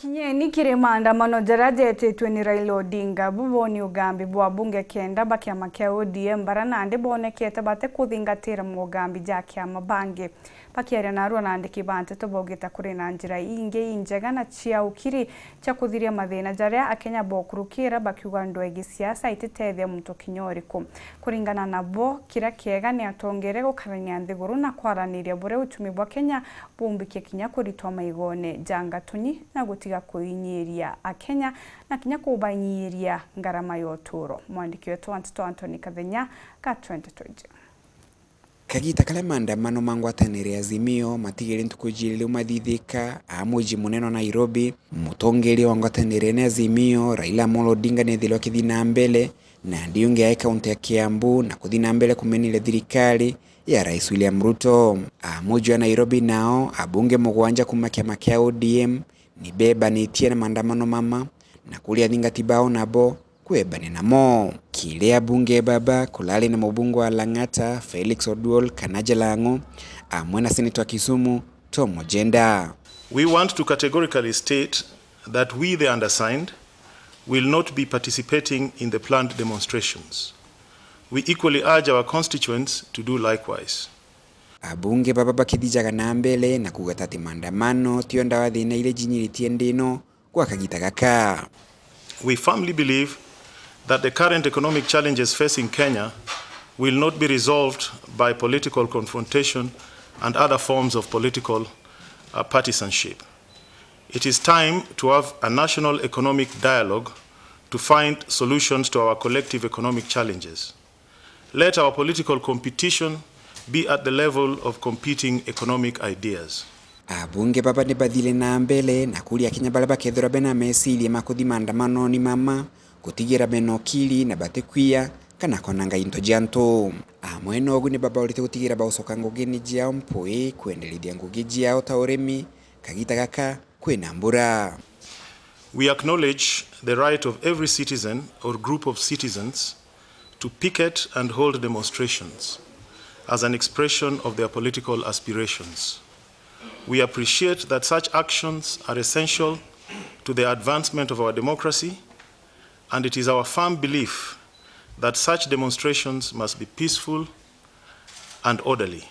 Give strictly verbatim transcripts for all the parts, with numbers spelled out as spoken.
Kinyeni kiri maandamano jaria jetitwe ni Raila Odinga. Bubu ni ugambi bwa abunge kenda ba kiama kia O D M, baria nandi bonekete batikuthingatira mogambi ja kiama bangi. Bakiaria narua na andiki ba nteto, baugite kuri na njira ingi injega na cia ukiri cia kuthiria mathina jaria Akenya bokurukira, bakiuga ndwaa ya gisiasa ititethia muntu kinya uriku. Kuringana nabo, kiria kiega ni atongeria gukarania nthiguru na kwaraniria buria uchumi bwa Kenya bumbikia kinya kuritwa maigone ja ngatunyi na gutiga kuinyiria Akenya na kinya kubanyiria ngarama ya uturo. Mwandiki wetu wa nteto Anthony Kathenya, ka twenty twenty. Kagita karia maandamano ma ngwataniro ya Azimio matigere ntuku jiiri riu mathithika aa muji munene wa Nairobi, mutongeria wa ngwataniro ya Azimio, Raila Amolo Odinga, nethirwe akithi na mbere, na ndiungi ae kaunti ya Kiambu, na kuthi na mbere kumeneria thirikari ya Rais William Ruto. Aa muji wa Nairobi nao, abunge mugwanja kuuma kiama kia O D M ni bebanitie na maandamano mama, na kuria athingati bao nabo kwebane namo. Kiria abunge baba, kulari na mubunge wa Lang'ata, Felix Oduol kana Jalang'o, amwe na senator wa Kisumu, Tom Ojenda. We want to categorically state that we, the undersigned, will not be participating in the planned demonstrations. We equally urge our constituents to do likewise. Abunge baba bakithijaga na mbere na kuuga ati maandamano tio ndawa thina iria jinyiritie nthi ino gwa kagita gaka. We firmly believe that the current economic challenges facing Kenya will not be resolved by political confrontation and other forms of political, uh, partisanship. It is time to have a national economic dialogue to find solutions to our collective economic challenges. Let our political competition be at the level of competing economic ideas. Abunge baba ni bathire na mbere na kuria Akenya baria bakethirwa bena meciria ma kuthi maandamanoni mama, gutigira bena ukiri na batikwia kana kwananga into cia antu. Amwe nogu ni babaurite gutigira baucoka ngugini ciao mpui kwenderithia ngugi ciao ta urimi, kagita gaka kwina mbura. We acknowledge the right of every citizen or group of citizens to picket and hold demonstrations as an expression of their political aspirations. We appreciate that such actions are essential to the advancement of our democracy, and it is our firm belief that such demonstrations must be peaceful and orderly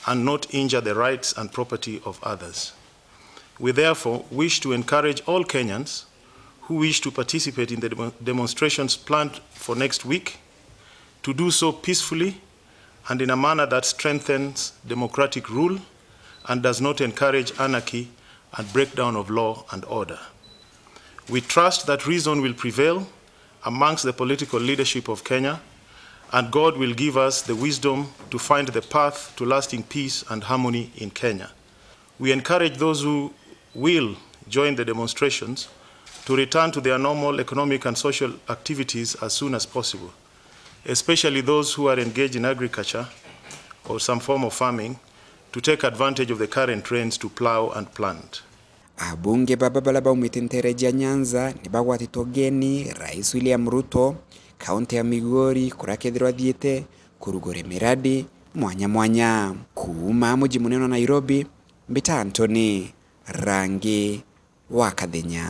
and not injure the rights and property of others. We therefore wish to encourage all Kenyans who wish to participate in the demo-, demonstrations planned for next week to do so peacefully and in a manner that strengthens democratic rule and does not encourage anarchy and breakdown of law and order. We trust that reason will prevail amongst the political leadership of Kenya, and God will give us the wisdom to find the path to lasting peace and harmony in Kenya. We encourage those who will join the demonstrations to return to their normal economic and social activities as soon as possible, especially those who are engaged in agriculture or some form of farming, to take advantage of the current rains to plough and plant. Abunge baba baria baumite nteere cia Nyanza ni bagwatitwe ugeni Rais William Ruto, kaunti ya Migori, kuria akethirwa athiite kurugura miradi mwanya mwanya. Kuuma muji munene wa Nairobi, mbita Anthony Rangi wa Kathenya.